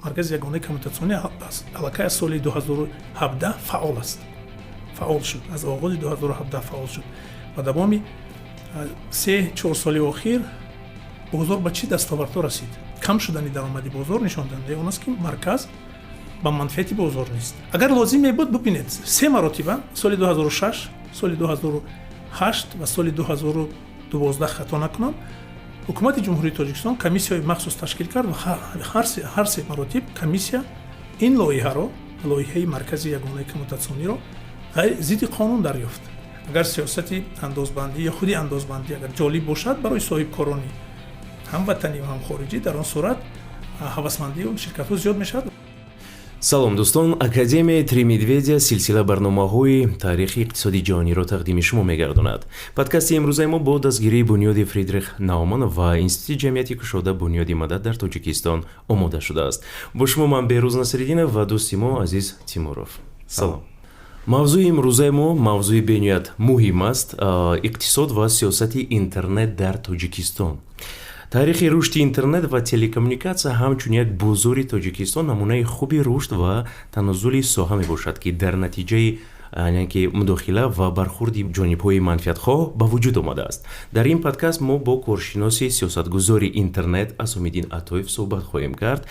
Маркази ягонаи коммутатсионӣ аллакай аз соли 2017 фаъол аст, фаъол шуд, аз оғози 2017 фаъол шуд ва давоми 3-4 соли охир бозор ба чӣ дастовардҳо расид? Кам шудани даромади бозор нишондиҳандаи он аст, ки марказ ба манфиати бозор нест. Агар лозим мебуд, бубинед, се маротиба, соли 2006, соли 2008 ва соли 2012, хато накунам, Ҳукумати Ҷумҳурии Тоҷикистон комиссияҳои махсус ташкил кард ва ҳар се маротиб комиссия ин лоиҳаро, лоиҳаи Маркази ягонаи коммутатсиониро, зидди қонун дарёфт. Агар сиёсати андозбандӣ ё худи андозбандӣ агар ҷолиб бошад барои соҳибкорони ҳам ватанӣ ва ҳам хориҷӣ, дар он сурат ҳавасмандии он ширкатҳо зиёд мешавад. Салом, дӯстон! Академияи «Три медведя» силсила барномаҳои таърихи иқтисоди ҷаҳониро тақдими шумо мегардонад. Подкасти имрӯзаи мо бо дастгирии Бунёди Фридрих Науман ва Институти ҷамъияти кушода Бунёди Мадад дар Тоҷикистон омода шудааст. Бо шумо ман, Беҳрӯз Насриддинов, ва дӯсти мо Азиз Тимуров. Салом! Мавзӯи имрӯзаи мо мавзӯи бениҳоят муҳим аст: иқтисод ва сиёсати интернет дар Тоҷикистон. Таърихи рушди интернет ва телекоммуникатсия ҳамчун як бозори Тоҷикистон намунаи хуби рушд ва таназзули соҳа мебошад, ки дар натиҷаи ки мудохила ва бархурди ҷонибҳои манфиатхоҳ ба вуҷуд омадааст. Дар ин подкаст мо бо коршиноси сиёсатгузори интернет Асомиддин Атоев суҳбат хоҳем кард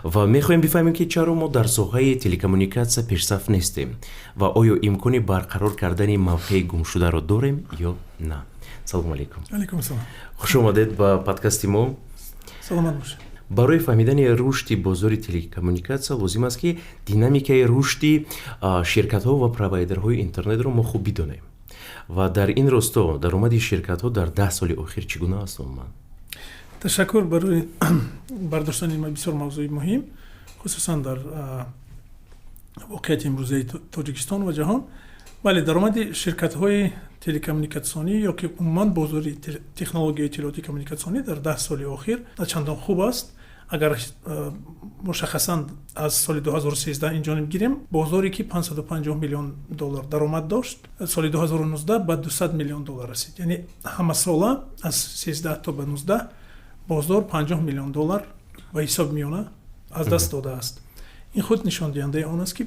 ва мехоҳем бифаҳмем, ки чаро мо дар соҳаи телекоммуникатсия пешсаф нестем ва оё имкони барқарор кардани мавқеи гумшударо дорем ё на. Салому алейкум! Алейкум ассалом! Хуш омадед ба подкасти мо. Саломат бошед. Барои фаҳмидани рушди бозори телекоммуникатсия лозим аст, ки динамикаи рушди ширкатҳо ва провайдерҳои интернетро мо хуб бидонем. Ва дар ин росто даромади ширкатҳо дар 10 соли охир чӣ гуна аст умуман? Ташаккур барои бардоштани бисёр мавзӯи муҳим, хусусан дар воқеияти имрӯзаи Тоҷикистон ва ҷаҳон. Бале, даромади ширкатҳои телекоммуникатсионӣ ё ки умуман бозори технологияи иттилоотии коммуникатсионӣ дар 10 соли охир на чандон хуб аст. Агар мушаххасан аз соли 2013 ин ҷониб гирем, бозоре ки 550 миллион доллар даромад дошт, соли 2019 ба 200 миллион доллар расид. Яъне ҳамасола аз 13 то ба 19 бозор 50 миллион доллар ба ҳисоби миёна аз даст додааст. Ин худ нишондиҳандаи он аст, ки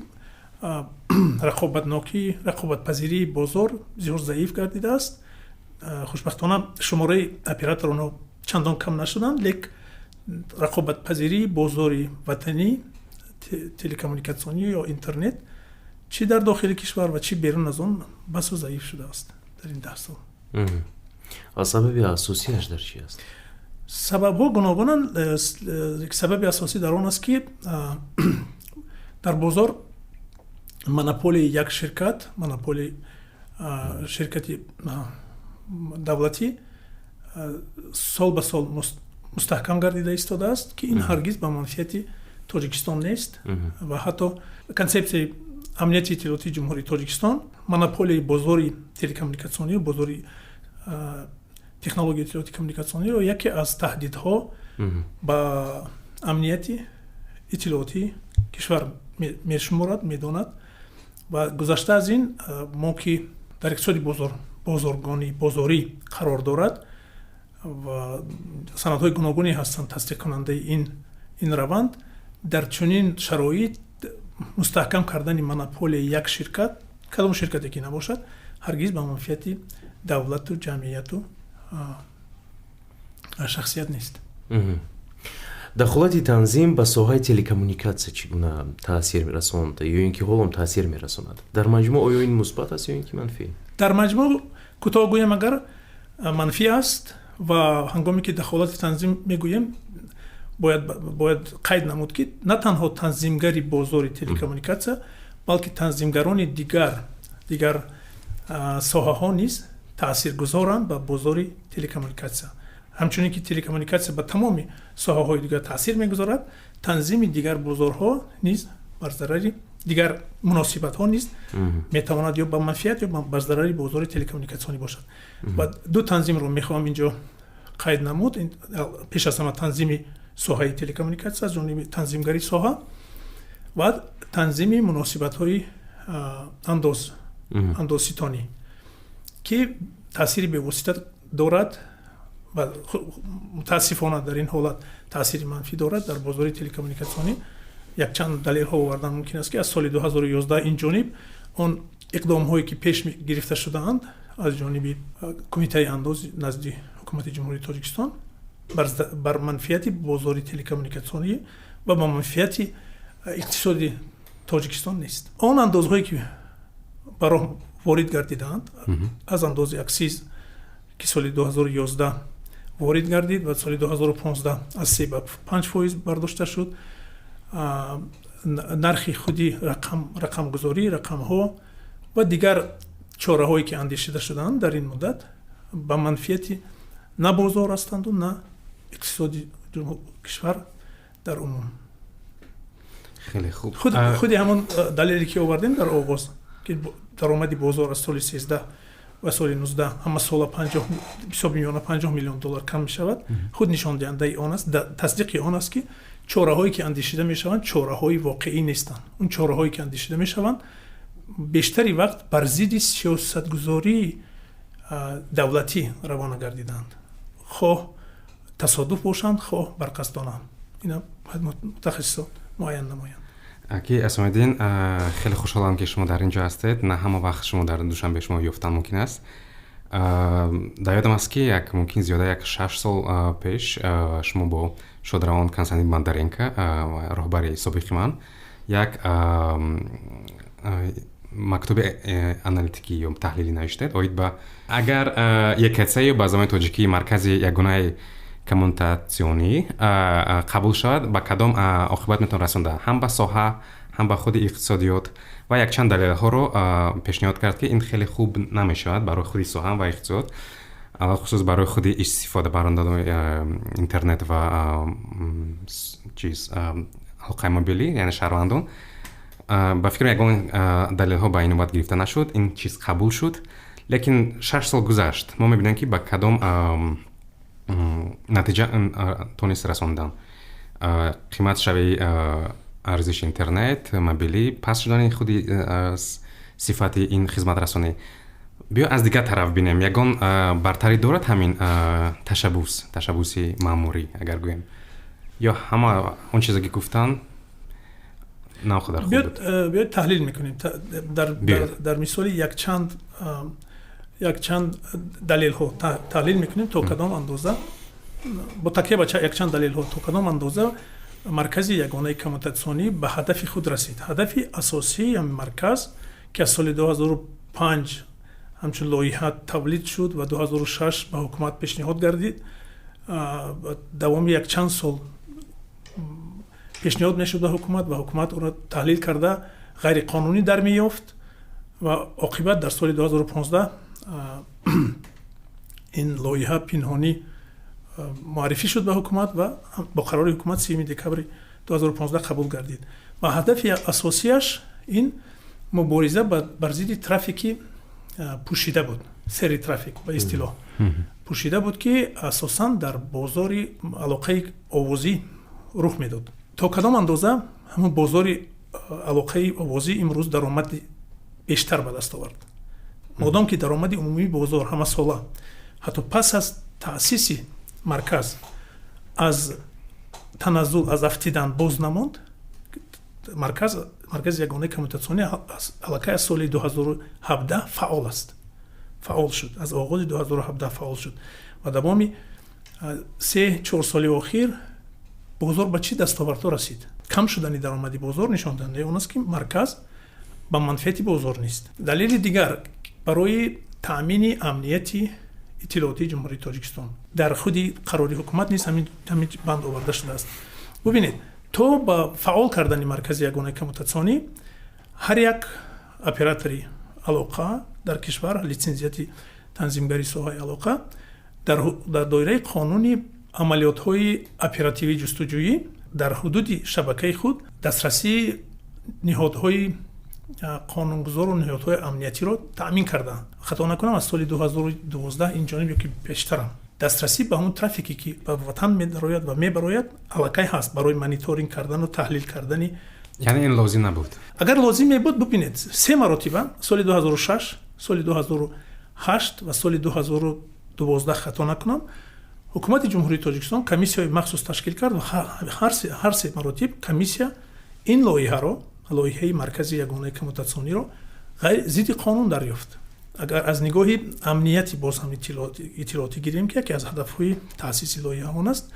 рақобатнокӣ, рақобатпазирии бозор зиёд заиф гардидааст. Хушбахтона, шумораи операторонҳо чандон кам нашуданд, лек рақобатпазирии бозори ватанӣ телекоммуникатсионӣ ё интернет, чӣ дар дохили кишвар ва чӣ берун аз он, басо заиф шудааст дар ин 10 сол. Сабаби асосиаш дар чи аст? Сабабҳо гуногунанд. Сабаби асосӣ дар он аст, ки дар бозор монополияи як ширкат, монополияи ширкати давлатӣ сол ба сол мустаҳкам гардида истодааст, ки ин ҳаргиз ба манфиати Тоҷикистон нест. Ва ҳатто Консепсияи амнияти иттилоотии Ҷумҳурии Тоҷикистон монополияи бозори телекоммуникатсионӣ, бозори технологияи иттилооти коммуникатсиониро яке аз таҳдидҳо ба амнияти иттилоотии кишвар мешуморад, медонад. Ва гузашта аз ин, мо ки дар иқтисоди бозор, бозоргонӣ, бозорӣ қарор дорад ва санадҳои гуногуне ҳастанд, тасдиқкунандаи ин раванд, дар чунин шароит мустаҳкам кардани монополияи як ширкат, кадом ширкате ки набошад, ҳаргиз ба манфиати давлату ҷамъияту шахсият нест. Дахолати танзим ба соҳаи телекоммуникатсия чӣ гуна таъсир расонд ё ин ки ҳолом таъсир мерасонад? Дар маҷмӯъ оё ин мусбат аст ё ин ки манфӣ? Дар маҷмӯъ, кӯтоҳ гӯем агар, манфӣ аст. Ва ҳангоме ки дахолати танзим мегӯем, бояд қайд намуд, ки на танҳо танзимгари бозори телекоммуникатсия, балки танзимгарони дигар соҳаҳо низ таъсиргузоранд ба бозори телекоммуникатсия. Ҳамчунин ки телекоммуникатсия ба тамоми соҳаҳои дигар таъсир мегузорад, танзими дигар бозорҳо низ бар зарари дигар муносибатҳо низ метавонад ё ба манфиат, ё бар зарари бозори телекоммуникатсионӣ бошад. Ва ду танзимро мехоҳам инҷо қайд намуд: пеш аз ҳама танзими соҳаи телекоммуникатсия аз ҷониби танзимгари соҳа ва танзими муносибатҳои андозситонӣ, ки таъсири бевосита дорад ва мутаассифона дар ин ҳолат таъсири манфӣ дорад дар бозори телекоммуникатсионӣ. Якчанд далелҳо овардан мумкин аст, ки аз соли 2011 ин ҷониб он иқдомҳое, ки пеш гирифта шудаанд аз ҷониби Кумитаи андоз назди Ҳукумати Ҷумҳурии Тоҷикистон, бар манфиати бозори телекоммуникатсионӣ ва ба манфиати иқтисоди Тоҷикистон нест. Он андозҳое, ки ба роҳ ворид гардидаанд, аз андози аксиз, ки соли 2011 ворид гардид ва соли 2015 аз 3 ба 5% бардошта шуд, нархи худи рақамгузорӣ, рақамҳо ва дигар чораҳое, ки андешида шудаанд дар ин муддат, ба манфиати на бозор ҳастанду, на иқтисоди кишвар дар умум. Хеле хуб. Худи ҳамон далеле, ки овардем дар оғоз, ки даромади бозор аз соли 13 ва соли 19 ҳамасола ҳисоби миёна 50 миллион доллар кам мешавад, худ нишондиҳандаи он аст, тасдиқи он аст, ки чораҳое, ки андешида мешаванд, чораҳои воқеӣ нестанд. Он чораҳое, ки андешида мешаванд, бештари вақт бар зидди сиёсатгузории давлатӣ равона гардидаанд, хоҳ тасодуф бошанд, хоҳ барқасдона. Ина бояд мутахассисон муайян намоянд. Аки Асомиддин, хеле хушҳолам, ки шумо дар ин ҷо ҳастед. На ҳама вақт шумо дар Душанбе шумо ёфтан мумкин аст. Дар ёдам аст, ки як мумкин зиёда як 6 сол пеш шумо бо шодравон Константин Бондаренко, роҳбари собиқи ман, як мактуби аналитикӣ ё таҳлилӣ навиштед оид ба агар ЕКЦ ё ба забони тоҷикӣ Маркази ягонаи коммутатсионӣ қабул шавад, ба кадом оқибат метавон расонда ҳам ба соҳа, ҳам ба худи иқтисодиёт, ва якчанд далелҳоро пешниҳод кард, ки ин хеле хуб намешавад барои худи соҳа ва иқтисод, алалхусус барои худи истифодабарандагони интернет ва чиз, алоқаи мобилӣ, яъне шаҳрвандон. Ба фикрам, ягон далелҳо ба инобат гирифта нашуд, ин чиз қабул шуд. Лекин 6 сол гузашт, мо мебинем, ки ба кадом натиҷа тонист расондан: қиматшавии арзиши интернет мобилӣ, паст шудани худи сифати ин хизматрасонӣ. Биё, аз дигар тараф бинем: ягон бартарӣ дорад ҳамин ташаббус, ташаббуси маъмурӣ агар гӯем, ё ҳама он чизе, ки гуфтанд, на он қадар хуб буд? Биёед, таҳлил мекунем дар мисоли якчанд далелҳо таҳлил мекунем, то кадом андоза, бо такя ба якчанд далелҳо, то кадом андоза Маркази ягонаи коммутатсионӣ ба ҳадафи худ расид. Ҳадафи асосии ҳамин марказ, ки аз соли 2005 ҳамчун лоиҳа тавлид шуд ва 2006 ба ҳукумат пешниҳод гардид, давоми якчанд сол пешниҳод мешуд ба ҳукумат ва ҳукумат ӯро таҳлил карда ғайриқонунӣ дар меёфт ва оқибат дар соли 2015 ин лоиҳа пинҳонӣ муаррифӣ шуд ба ҳукумат ва бо қарори ҳукумат 30 декабри 2015 қабул гардид. Ва ҳадафи асосияш ин мубориза бар зидди трафики пӯшида буд, серый трафик ба истилоҳ, пӯшида буд, ки асосан дар бозори алоқаи овозӣ рух медод. То кадом андоза ҳамон бозори алоқаи овозӣ имрӯз даромади бештар ба даст овард, модом ки даромади умумии бозор ҳамасола, ҳатто пас аз таъсиси марказ, аз таназзул, аз афтидан боз намонд? Маркази ягонаи коммутатсионӣ аллакай аз соли 2017 фаъол аст, фаъол шуд, аз оғози 2017 фаъол шуд ва давоми 3-4 соли охир бозор ба чӣ дастовардҳо расид? Кам шудани даромади бозор нишондиҳандаи он аст, ки марказ ба манфиати бозор нест. Далели дигар: барои таъмини амнияти иттилоотии Ҷумҳурии Тоҷикистон. Дар худи қарори ҳукумат низ ҳамин банд оварда шудааст. Бубинед, то ба фаъол кардани Маркази ягонаи коммутатсионӣ ҳар як оператори алоқа дар кишвар, литсензияти танзимгари соҳаи алоқа, дар доираи қонуни амалиётҳои оперативии ҷустуҷӯӣ дар ҳудуди шабакаи худ дастрасии ниҳодҳои қонунгузору ниҳодҳои амниятиро таъмин кардаанд. Хато накунам, аз соли 2012 ин ҷониб ё ки пештарам дастрасӣ ба ҳамон трафике, ки ба ватан медарояд ва мебарояд, аллакай ҳаст барои мониторинг кардану таҳлил кардани. Яъне ин лозим набуд? Агар лозим мебуд, бубинед, се маротиба, соли 2006, соли 2008 ва соли 2012, хато накунам, Ҳукумати Ҷумҳурии Тоҷикистон комиссияи махсус ташкил кард ва ҳар се маротиб комиссия Ин лоиҳаро, лоиҳаи маркази ягонаи коммутатсиониро зидди қонун дарёфт. Агар аз нигоҳи амнияти боз ҳам иттилоотӣ гирем, ки яке аз ҳадафҳои таъсиси лоиҳа он аст,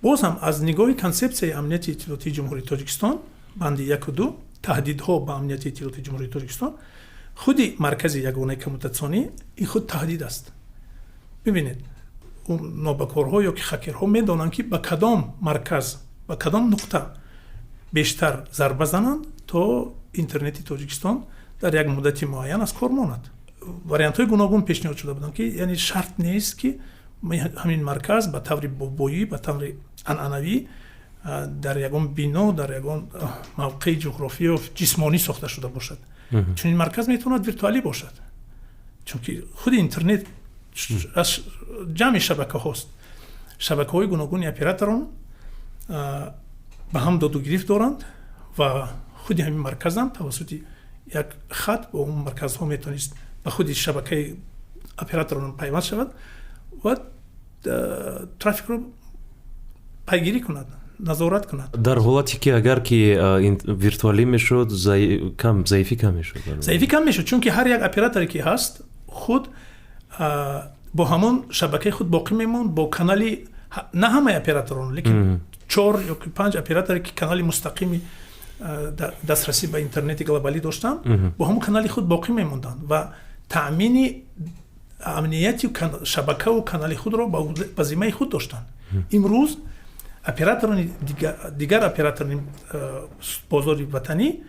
боз ҳам аз нигоҳи консепсияи амнияти иттилоотии Ҷумҳурии Тоҷикистон, банди 1-2, таҳдидҳо ба амнияти иттилоотии Ҷумҳурии Тоҷикистон, худи маркази ягонаи коммутатсионӣ ин худ таҳдид аст. Бибинед, нобакорҳо ё ки хакерҳо медонанд, ки ба кадом марказ, ба кадом нуқта бештар зарба зананд, то интернети Тоҷикистон дар як муддати муайян аз кор монад. Вариантҳои гуногун пешниҳод шуда буданд, ки яъне шарт нест, ки ҳамин марказ ба таври бобоӣ, ба таври анъанавӣ дар ягон бино, дар ягон мавқеи ҷуғрофиё ҷисмонӣ сохта шуда бошад. Чунин марказ метавонад виртуалӣ бошад, чунки худи интернет аз ҷамъи шабакаҳост. Шабакаҳои гуногуни операторон ба ҳам доду гирифт доранд ва худи ҳамин марказам тавассути як хат бо он марказҳо метавонист ба худи шабакаи операторон пайваст шавад ва трафикро пайгирӣ кунад, назорат кунад. Дар ҳолате ки агар ки виртуалӣ мешуд, заифӣ кам мешуд. Заифӣ кам мешуд, чунки ҳар як операторе ки ҳаст, худ бо ҳамон шабакаи худ боқӣ мемонд, бо канали, на ҳамаи операторон, лекин чор ё панҷ операторе ки канали мустақими дастрасӣ ба интернети глобалӣ доштанд, бо ҳамон канали худ боқӣ мемонданд ва таъмини амнияти шабакаву канали худро ба зиммаи худ доштанд. Имрӯз операторони, дигар операторони бозори ватанӣ,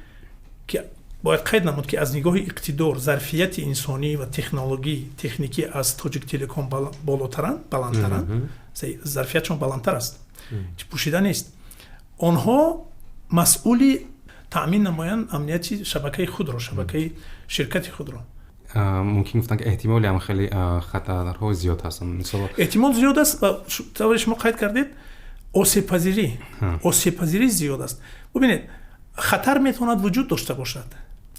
ки бояд қайд намуд, ки аз нигоҳи иқтидор, зарфияти инсонӣ ва технологӣ, техникӣ аз Тоҷик Телеком болотаранд, баландтаранд, зарфиятшон баландтар аст, пӯшида нест, онҳо масъули таъмин намоянд амнияти шабакаи худро, шабакаи ширкати худро. Мумкин гуфтан, ки эҳтимоли ҳам хеле хатарҳо зиёд ҳастанд, мисол? Эҳтимол зиёд аст ва тавре шумо қайд кардед, осебпазирӣ зиёд аст. Бубинед, хатар метавонад вуҷуд дошта бошад,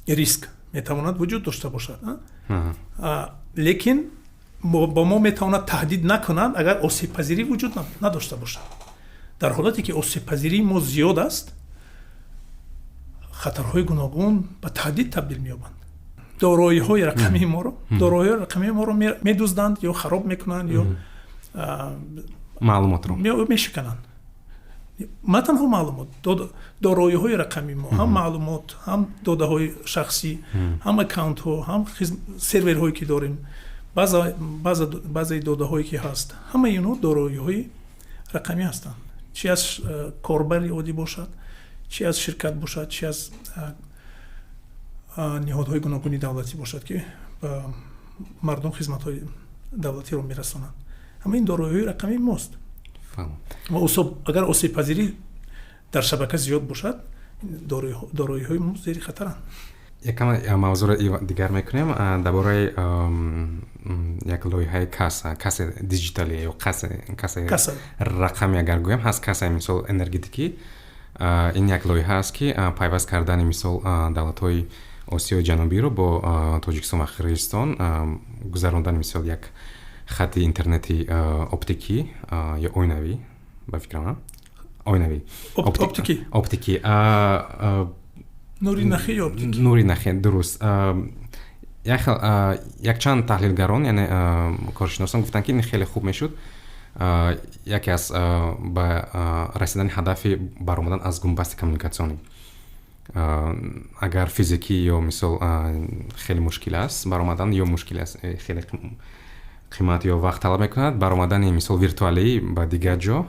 риск метавонад вуҷуд дошта бошад, лекин ба мо метавонад таҳдид накунад, агар осебпазирӣ вуҷуд надошта бошад. Дар ҳолате ки осебпазирии мо зиёд аст, хатарҳои гуногун ба таҳдид табдил меёбанд. Дороиҳои рақамии моро медузданд ё хароб мекунанд ё маълумотро мешикананд. На танҳо маълумот, дороиҳои рақамии мо, ҳам маълумот, ҳам додаҳои шахсӣ, ҳам аккаунтҳо, ҳам серверҳое ки дорем, баъзеи додаҳое ки ҳаст, ҳамаи инҳо дороиҳои рақамӣ ҳастанд, чи аз корбари оддӣ бошад, чи аз ширкат бошад, чи аз ниҳодҳои гуногуни давлатӣ бошад, ки ба мардум хизматҳои давлатиро мерасонанд. Ҳама ин дороиҳои рақамии мост ва агар осебпазирӣ дар шабака зиёд бошад, дороиҳои мо зери хатаранд. Якам мавзӯъро дигар мекунем. Дар бораи як лоиҳаи каса, касе диҷиталӣ ё касе рақамӣ агар гӯям, ҳаст, касаи, мисол, энергетикӣ. Ин як лоиҳа аст, ки пайваст кардани, мисол, давлатҳои Осиёи Ҷанубиро бо Тоҷикистон ва Қирғизистон, гузарондани, мисол, як хати интернети оптикӣ ё оинавӣ, ба фикрам, оинавӣ. Оптикӣ. Оптикӣ. Нури нахӣ ё оптикӣ. Нури нахӣ, дуруст. Якчанд таҳлилгарон, яъне коршиносон гуфтанд, ки ин хеле хуб мешуд, яке аз ба расидани ҳадафи баромадан аз гунбасти коммуникатсионӣ. Агар физикӣ ё, мисол, хеле мушкил аст баромадан ё мушкил аст, хеле қимат ё вақт талаб мекунад, баромадани, мисол, виртуалӣ ба дигар ҷо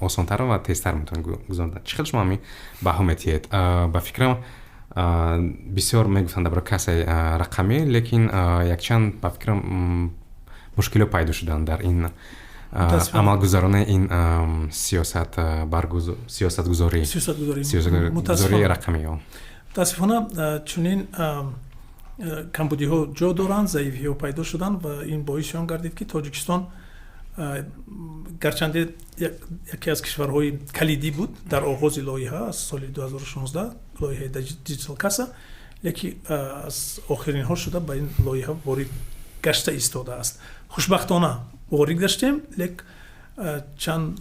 осонтар ва тезтар метавонед гузаронда. Чӣ хел шумо ҳами баҳо метиҳед? Ба фикрам, бисёр мегуфтанд дар бораи касаи рақамӣ, лекин якчанд, ба фикрам, мушкилиҳо пайдо шуданд дар ин амалгузаронии ин сиёсат, сиёсатгузорӣ сиёсатгузории рақамӣ. Мутаассифона, чунин камбудиҳо ҷо доранд, заифиҳо пайдо шуданд ва ин боиси он гардид, ки Тоҷикистон, гарчанде яке аз кишварҳои калидӣ буд дар оғози лоиҳа аз соли 2016, лоиҳаи Digital Каса, лекин аз охиринҳо шуда ба ин лоиҳа ворид гашта истодааст. Хушбахтона, ворид гаштем, лек чанд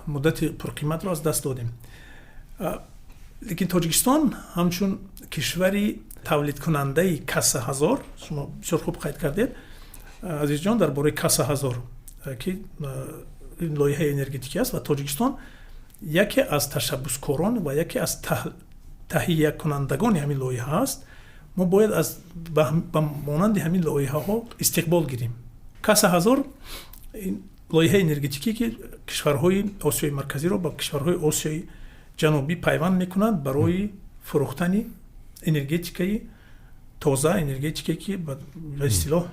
муддати пурқиматро аз даст додем. Лекин Тоҷикистон ҳамчун кишвари тавлидкунандаи каса ҳазор, шумо бисёр хуб қайд кардед, Азизҷон, дар бораи каса ҳазор, ки лоиҳаи энергетикӣ аст ва Тоҷикистон яке аз ташаббускорон ва яке аз таҳиякунандагони ҳамин лоиҳа аст. Мо бояд аз ба монанди ҳамин лоиҳаҳо истиқбол гирем. Каса ҳазор лоиҳаи энергетикӣ, ки кишварҳои Осиёи Марказиро ба кишварҳои Осиёи Ҷанубӣ пайванд мекунад барои фурӯхтани энергетикаи тоза, энергетикае, ки ба истилоҳ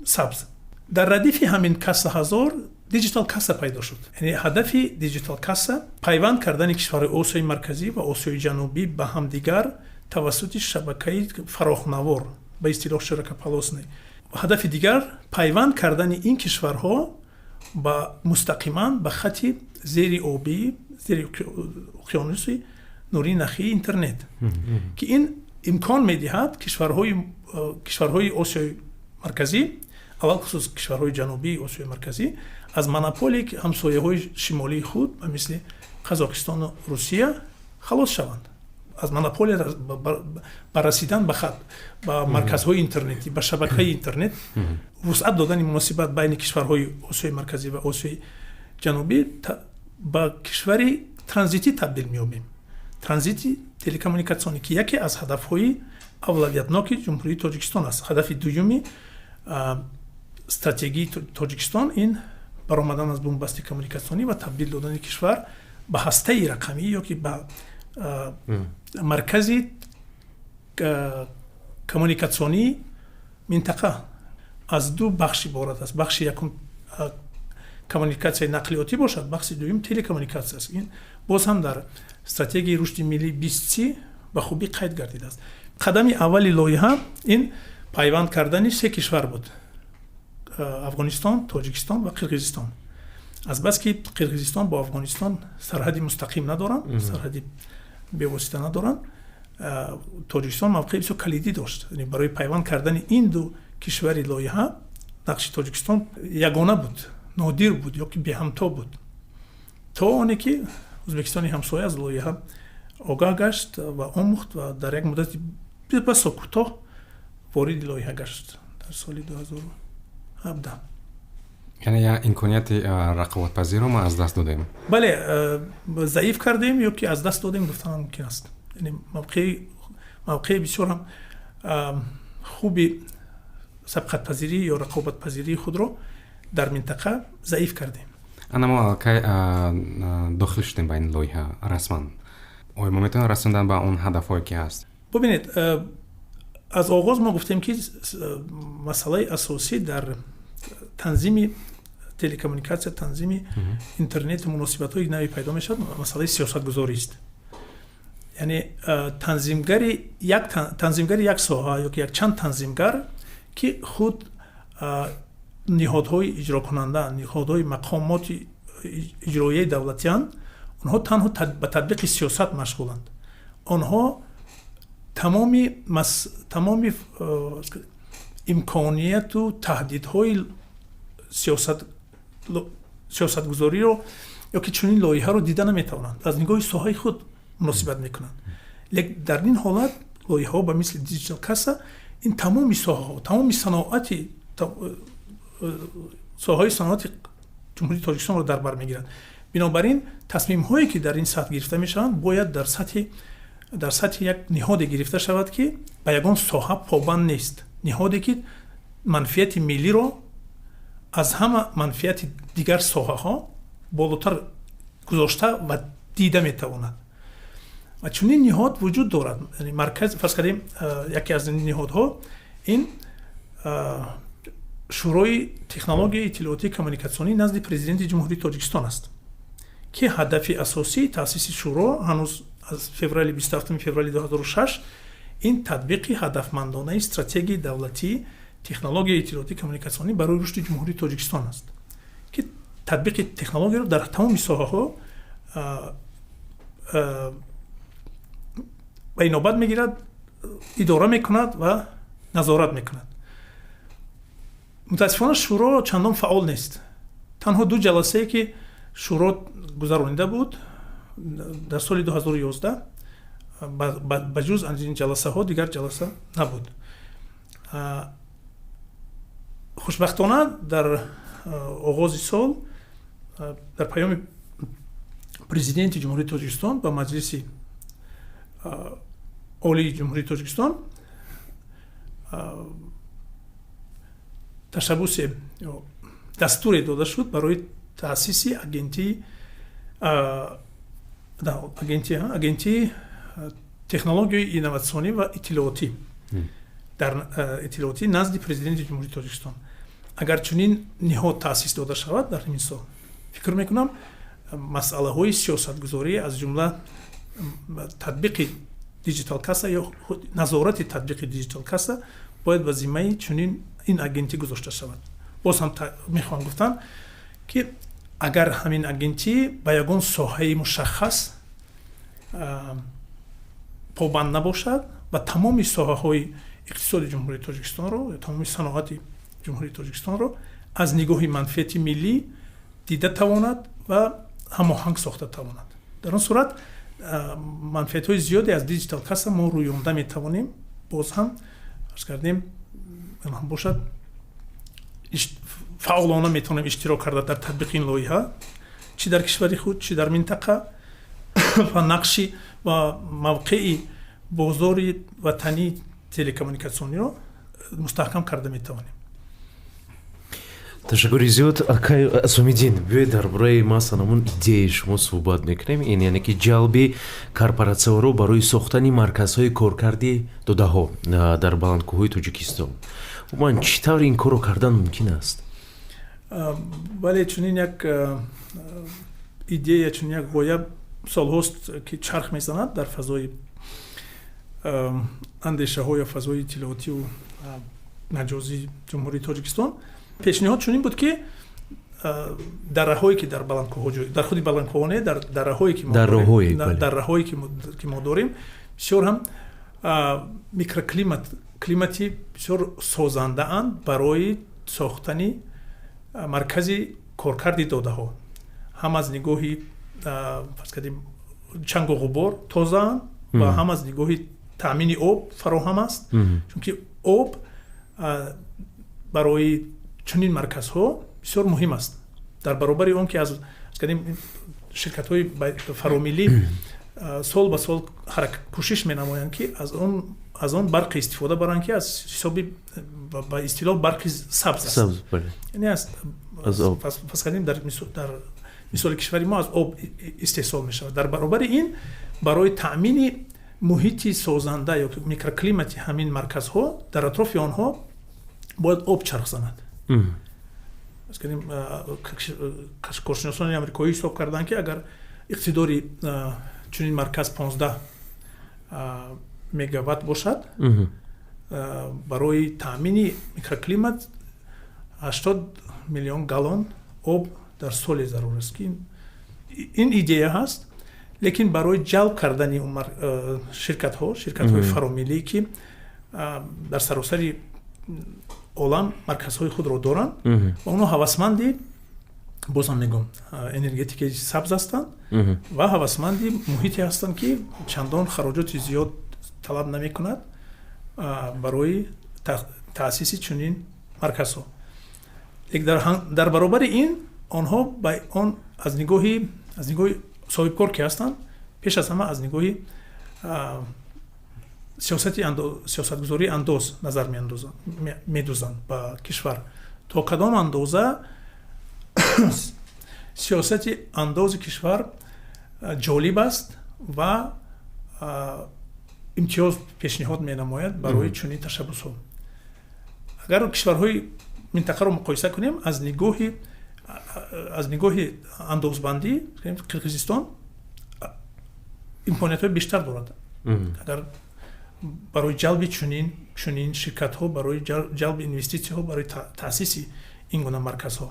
сабз. Дар радифи ҳамин каса ҳазор Digital Каса пайдо шуд. Яъне ҳадафи Digital Каса пайванд кардани кишварҳои Осиёи Марказӣ ва Осиёи Ҷанубӣ ба ҳамдигар тавассути шабакаи фарохнавор, ба истилоҳ широкополосный. Ҳадафи дигар пайванд кардани ин кишварҳо ба мустақиман ба хати зери обӣ, зери уқёнуси нурии нахии интернет, ки ин имкон медиҳад кишварҳои Осиёи Марказӣ, алалхусус кишварҳои ҷанубии Осиёи Марказӣ, аз монополияи ҳамсояҳои шимолии худ ба мисли Қазоқистону Русия халос шаванд, аз монополия ба расидан ба хат, ба марказҳои интернетӣ, ба шабакаи интернет. Вусъат додани муносибат байни кишварҳои Осиёи Марказӣ ва Осиёи Ҷанубӣ, ба кишвари транзитӣ табдил меёбем, транзити телекоммуникатсионӣ, ки яке аз ҳадафҳои авлавиятноки Ҷумҳурии Тоҷикистон аст. Ҳадафи дуюми стратегии Тоҷикистон ин баромадан аз бунбасти коммуникатсионӣ ва табдил додани кишвар ба ҳастаи рақамӣ ё ки ба маркази коммуникатсионии минтақа. Аз ду бахш иборат аст: бахши якум коммуникатсияи нақлиётӣ бошад, бахши дуюм телекоммуникатсия аст. Ин боз ҳам дар стратегияи рушди миллӣ 2030 ба хубӣ қайд гардидааст. Қадами аввали лоиҳа ин пайванд кардани се кишвар буд: Афғонистон, Тоҷикистон ва Қирғизистон. Азбаски Қирғизистон бо Афғонистон сарҳади мустақим надоранд, сарҳади бевосита надоранд, Тоҷикистон мавқеи бисёр калидӣ дошт. Барои пайванд кардани ин ду кишвари лоиҳа нақши Тоҷикистон ягона буд, нодир буд ё ки беҳамто буд, то оне ки Ӯзбекистони ҳамсоя аз лоиҳа огаҳ гашт ва омӯхт ва дар як муддати басо кӯтоҳ вориди лоиҳа гашт дар соли 2017. Яъне як имконияти рақобатпазирро мо аз даст додем. Бале, заиф кардем ё ки аз даст додем гуфтан мумкин аст. Яъне мавқеи бисёр ҳам хуби сабқатпазирӣ ё рақобатпазирии худро дар минтақа заиф кардем. Ана мо аллакай дохил шудем ба ин лоиҳа расман. Оё мо метавонем расондан ба он ҳадафҳое, ки ҳаст? Бубинед, аз оғоз мо гуфтем, ки масъалаи асосӣ дар танзими телекоммуникатсия, танзими интернету муносибатҳои нави пайдо мешавад, масъалаи сиёсатгузорист. Яъне танзимгари як соҳа ё ки якчанд танзимгар, ки худ ниҳодҳои иҷрокунанда, ниҳодҳои мақомоти иҷроияи давлатианд, онҳо танҳо ба татбиқи сиёсат машғуланд. Онҳо тамоми имконияту таҳдидҳои сиёсатгузориро ё ки чунин лоиҳаро дида наметавонанд, аз нигоҳи соҳаи худ муносибат мекунанд. Лек дар ин ҳолат лоиҳаҳо ба мисли Digital Каса ин тамоми соҳаҳо, тамоми саноати, соҳаҳои саноати Ҷумҳурии Тоҷикистонро дар бар мегиранд. Бинобар ин тасмимҳое, ки дар ин сатҳ гирифта мешаванд, бояд дар сатҳи як ниҳоде гирифта шавад, ки ба ягон соҳа побанд нест, ниҳоде, ки манфиати миллиро аз ҳама манфиати дигар соҳаҳо болотар гузошта ва дида метавонад. Ва чунин ниҳод вуҷуд дорад. Марказ, фарз кардем, яке аз ниҳодҳо ин Шӯрои технологияи иттилоотии коммуникатсионӣ назди Президенти Ҷумҳурии Тоҷикистон аст, ки ҳадафи асосии таъсиси шӯро ҳанӯз аз феврали, 27 феврали 2006, ин татбиқи ҳадафмандонаи стратегияи давлатии технологияи иттилоотии коммуникатсионӣ барои рушди Ҷумҳурии Тоҷикистон аст, ки татбиқи технологияро дар тамоми соҳаҳо ба инобат мегирад, идора мекунад ва назорат мекунад. Мутаассифона, шӯро чандон фаъол нест. Танҳо ду ҷаласае, ки шӯро гузаронида буд дар соли 2011. Ба ҷуз аз ин ҷаласаҳо дигар ҷаласа набуд. Хушбахтона, дар оғози сол дар паёми Президенти Ҷумҳурии Тоҷикистон ба Маҷлиси Олии Ҷумҳурии Тоҷикистон ташаббусе, дастуре дода шуд барои таъсиси агентии технологияи инноватсионӣ ва иттилоотӣ дар иттилоотӣ назди Президенти Ҷумҳурии Тоҷикистон. Агар чунин ниҳод таъсис дода шавад дар ҳамин сол, фикр мекунам, масъалаҳои сиёсатгузорӣ, аз ҷумла татбиқи digital касса ё назорати татбиқи digital касса, бояд ба зиммаи чунин ин агентӣ гузошта шавад. Боз ҳам мехоҳам гуфтан, ки агар ҳамин агентӣ ба ягон соҳаи мушаххас побанд набошад ва тамоми соҳаҳои иқтисоди Ҷумҳурии Тоҷикистонро ё тамоми саноати Ҷумҳурии Тоҷикистонро аз нигоҳи манфиати миллӣ дида тавонад ва ҳамоҳанг сохта тавонад, дар он сурат манфиатҳои зиёде аз digital касса мо рӯёнда метавонем. Боз ҳам арз кардем, бошад, фаъолона метавонем иштирок карда дар татбиқи ин лоиҳа, чӣ дар кишвари худ, чӣ дар минтақа, ва нақши ва мавқеи бозори ватании телекоммуникатсиониро мустаҳкам карда метавонем. Ташаккури зиёд, акай Асомиддин. Биёед, дар бораи масалан ҳамун идеяи шумо суҳбат мекунем. Ин яъне ки ҷалби корпоратсияҳоро барои сохтани марказҳои коркарди додаҳо дар баландкӯҳҳои Тоҷикистон. Умуман, чӣ тавр ин корро кардан мумкин аст? Бале, чунин як идея, чунин як ғоя солҳост, ки чарх мезанад дар фазои андешаҳо ё фазои иттилоотиву маҷозии Ҷумҳурии Тоҷикистон. Пешниҳод чунин буд, ки дараҳое, ки дар баландкӯҳҳо, дар худи баландкӯҳҳо не, дар дараҳое, ки дараҳое, ки мо дорем, бисёр ҳам микроклимат, климати бисёр созандаанд барои сохтани маркази коркарди додаҳо. Ҳам аз нигоҳи, фарз кардем, чангу ғубор тозаанд ва ҳам аз нигоҳи таъмини об фароҳам аст, чунки об барои чунин марказҳо бисёр муҳим аст. Дар баробари он ки аз ширкатҳои фаромиллӣ сол ба сол кӯшиш менамоянд, ки аз он барқи истифода баранд, ки аз ҳисоби, ба истилоҳ, барқи сабз аст, яъне фарз кардем, дар мисоли кишвари мо аз об истеҳсол мешавад. Дар баробари ин, барои таъмини муҳити созанда ё микроклимати ҳамин марказҳо, дар атрофи онҳо бояд об чарх занад. Коршиносони амрикоӣ ҳисоб карданд, ки агар иқтидори чунин марказ 15 мегаватт бошад, барои таъмини микроклимат 80 миллион галлон об дар соле зарур аст, ки ин идея ҳаст. Лекин барои ҷалб кардани ширкатҳои фаромиллӣ, ки дар саросари олам марказҳои худро доранд ва онҳо ҳавасманди, бозам мегӯм, энергетикаи сабз ҳастанд ва ҳавасманди муҳите ҳастанд, ки чандон хароҷоти зиёд талаб намекунад барои таъсиси чунин марказҳо. Дар баробари ин, онҳо ба он аз нигоҳи соҳибкор ки ҳастанд, пеш аз ҳама аз нигоҳи сиёсатгузории андоз назар медузанд ба кишвар, то кадом андоза сиёсати андози кишвар ҷолиб аст ва имтиёз пешниҳод менамояд барои чунин ташаббусҳо. Агар кишварҳои минтақаро муқоиса кунем, аз нигоҳи андозбандӣ Қирғизистон имкониятҳои бештар дорад, агар барои ҷалби чунин ширкатҳо, барои ҷалби инвеститсияҳо, барои таъсиси ин гуна марказҳо,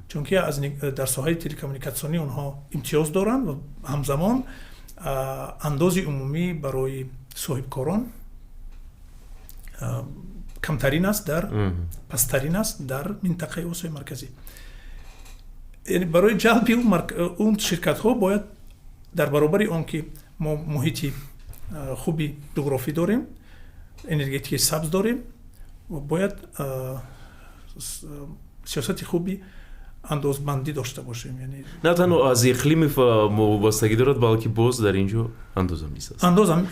чунки дар соҳаи телекоммуникатсионӣ онҳо имтиёз доранд ва ҳамзамон андози умумӣ барои соҳибкорон камтарин аст, дар пасттарин аст дар минтақаи Осиёи Марказӣ. Яъне барои ҷалби он ширкатҳо бояд дар баробари он ки мо муҳити Хуби ҷуғрофӣ дорем, энергетикаи сабз дорем ва бояд сиёсати хуби андозбандӣ дошта бошем. Яъне на танҳо аз иқлими вобастагӣ дорад, балки боз дар ин ҷо андозам меистад. Андозам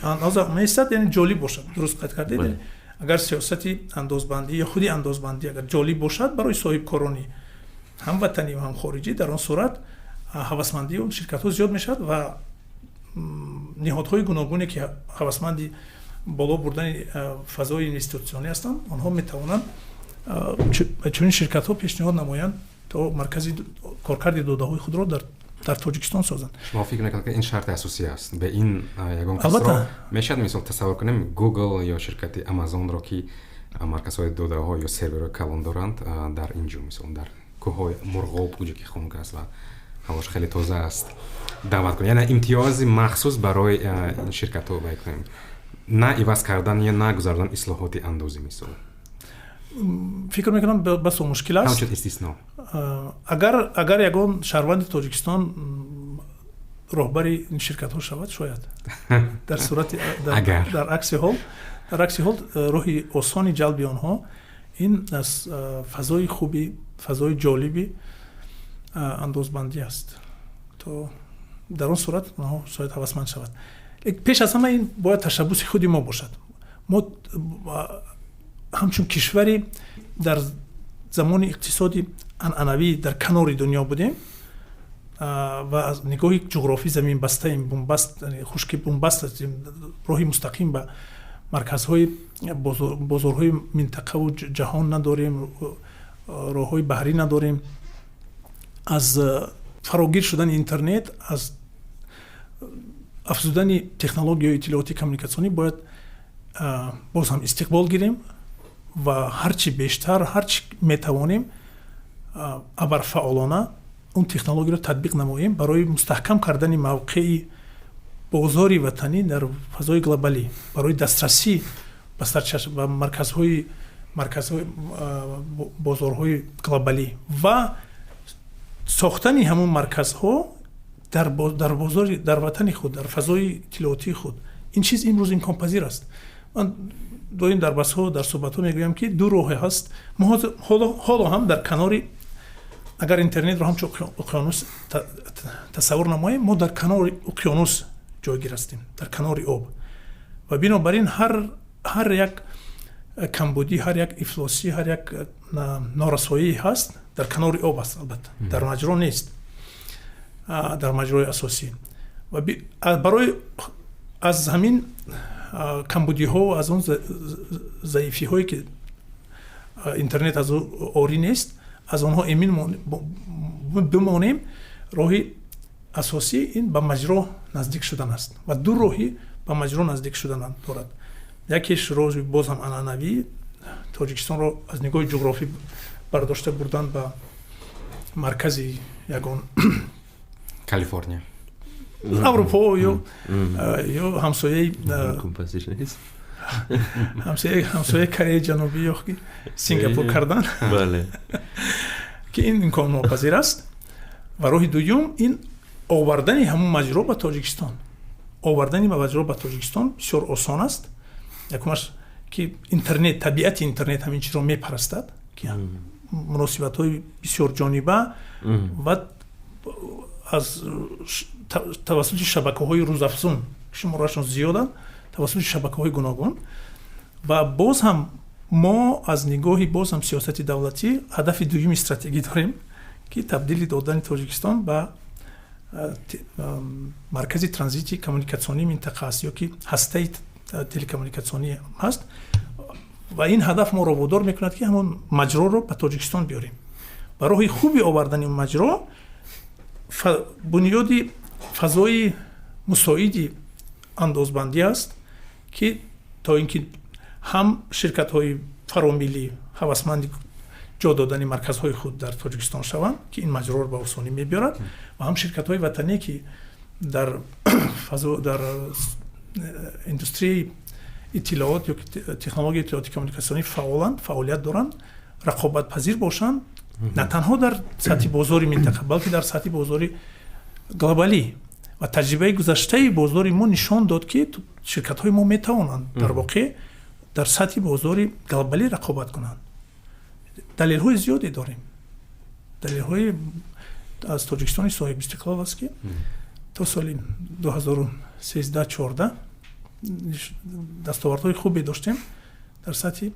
меистад, яъне ҷолиб бошад. Дуруст қайд кардед. Агар сиёсати андозбандӣ ё худи андозбандӣ агар ҷолиб бошад барои соҳибкорони ҳам ватанӣ ва ҳам хориҷӣ, дар он сурат ҳавасмандии он ширкатҳо зиёд мешавад ва ниҳодҳои гуногуне, ки ҳавасманди боло бурдани фазои инвеститсионӣ ҳастанд, онҳо метавонанд чунин ширкатҳо пешниҳод намоянд, то маркази коркарди додаҳои худро дар Тоҷикистон созанд. Шумо фикр мекунед, ки ин шарти асосӣ аст? Ба ин ягон касро мешавад, мисол, тасаввур кунем Google ё ширкати Амазонро, ки марказҳои додаҳо ё серверҳои калон доранд дар ин ҷо, мисол, дар кӯҳҳои Мурғоб, куҷо ки хунук аст ва ҳавош хеле тоза аст, даъват кунем, яъне имтиёзи махсус барои ин ширкатҳо бай кунем, на иваз кардан ё на гузарондани ислоҳоти андозӣ, мисол? Фикр мекунам, басо мушкил аст. Ҳамчун истисно. Агар ягон шаҳрванди Тоҷикистон роҳбари ин ширкатҳо шавад, шояд. Дар сурати дар акси ҳол роҳи осони ҷалби онҳо ин аз фазои хуби, фазои ҷолиби андозбандӣ аст, то дар он сурат онҳо шояд ҳавасманд шавад. Пеш аз ҳама ин бояд ташаббуси худи мо бошад. Мо ҳамчун кишваре дар замони иқтисоди анъанавӣ дар канори дунё будем ва аз нигоҳи ҷуғрофӣ заминбастаем, бунбаст, хушки бунбаст ҳастем, роҳи мустақим ба марказҳои бозорҳои минтақаву ҷаҳон надорем, роҳҳои баҳрӣ надорем. Аз фарогир шудани интернет, аз афзудани технологияи иттилоотӣ коммуникатсионӣ бояд боз ҳам истиқбол гирем ва ҳарчи бештар, ҳарчи метавонем, абарфаъолона он технологияро татбиқ намоем барои мустаҳкам кардани мавқеи бозори ватанӣ дар фазои глобалӣ, барои дастрасӣ ба марказҳои бозорҳои глобалӣ ва сохтани ҳамон марказҳо дар бозори, дар ватани худ, дар фазои иттилоотии худ. Ин чиз имрӯз имконпазир аст. Ман доим дар басҳо, дар суҳбатҳо мегӯям, ки ду роҳе ҳаст. Мо ҳоло ҳам дар канори, агар интернетро ҳамчун уқёнус тасаввур намоем, мо дар канори уқёнус ҷойгир ҳастем, дар канори об, ва бинобар ин ҳар як камбудӣ, ҳар як ифлосӣ, ҳар як норасоӣ ҳаст, дар канори об аст, албатта дар маҷро нест, дар маҷрои асосӣ. Ва барои аз ҳамин камбудиҳо, аз он заифиҳое, ки интернет аз ӯ орӣ нест, аз онҳо эмин бимонем, роҳи асосӣ ин ба маҷро наздик шудан аст. Ва ду роҳи ба маҷро наздик шудан дорад. Якеш роҳи боз ҳам анъанавӣ: Тоҷикистонро аз нигоҳи ҷуғрофӣ бардошта бурдан ба маркази ягон Калифорния. Аврупо ё ҳамсояи Кореяи Ҷанубӣ ё Сингапур кардан, ки ин имконнопазир аст. Ва роҳи дуюм ин овардани ҳамон маҷро ба Тоҷикистон. Овардани маҷро ба Тоҷикистон бисёр осон аст. Якумаш, ки интернет, табиати интернет ҳамин чизро мепарастад, ки муносибатҳои бисёрҷониба ва аз тавассути шабакаҳои рӯзафзун, шуморашон зиёданд, тавассути шабакаҳои гуногун. Ва боз ҳам мо аз нигоҳи боз ҳам сиёсати давлатӣ ҳадафи дуюми стратегӣ дорем, ки табдили додани Тоҷикистон ба маркази транзити коммуникатсионии минтақа аст ё ки ҳастаи телекоммуникатсионӣ ҳаст. Ва ин ҳадаф моро водор мекунад, ки ҳамон маҷроро ба Тоҷикистон биёрем. Ва роҳи хуби овардани маҷро бунёди фазои мусоиди андозбандӣ аст, ки то ин ки ҳам ширкатҳои фаромиллӣ ҳавасманди ҷо додани марказҳои худ дар Тоҷикистон шаванд, ки ин маҷроро ба осонӣ мебиёрад, ва ҳам ширкатҳои ватанӣ, ки дар фазо, дар индустрияи иттилоот ё технологияи иттилооти коммуникатсионӣ фаъоланд, фаъолият доранд, рақобатпазир бошанд на танҳо дар сатҳи бозори минтақа, балки дар сатҳи бозори глобалӣ. Ва таҷрибаи гузаштаи бозори мо нишон дод, ки ширкатҳои мо метавонанд дар воқеъ дар сатҳи бозори глобалӣ рақобат кунанд. Далелҳои зиёде дорем, далелҳои аз Тоҷикистони соҳибистиқлол аст, ки то соли 2013-14 дастовардҳои хубе доштем дар сатҳи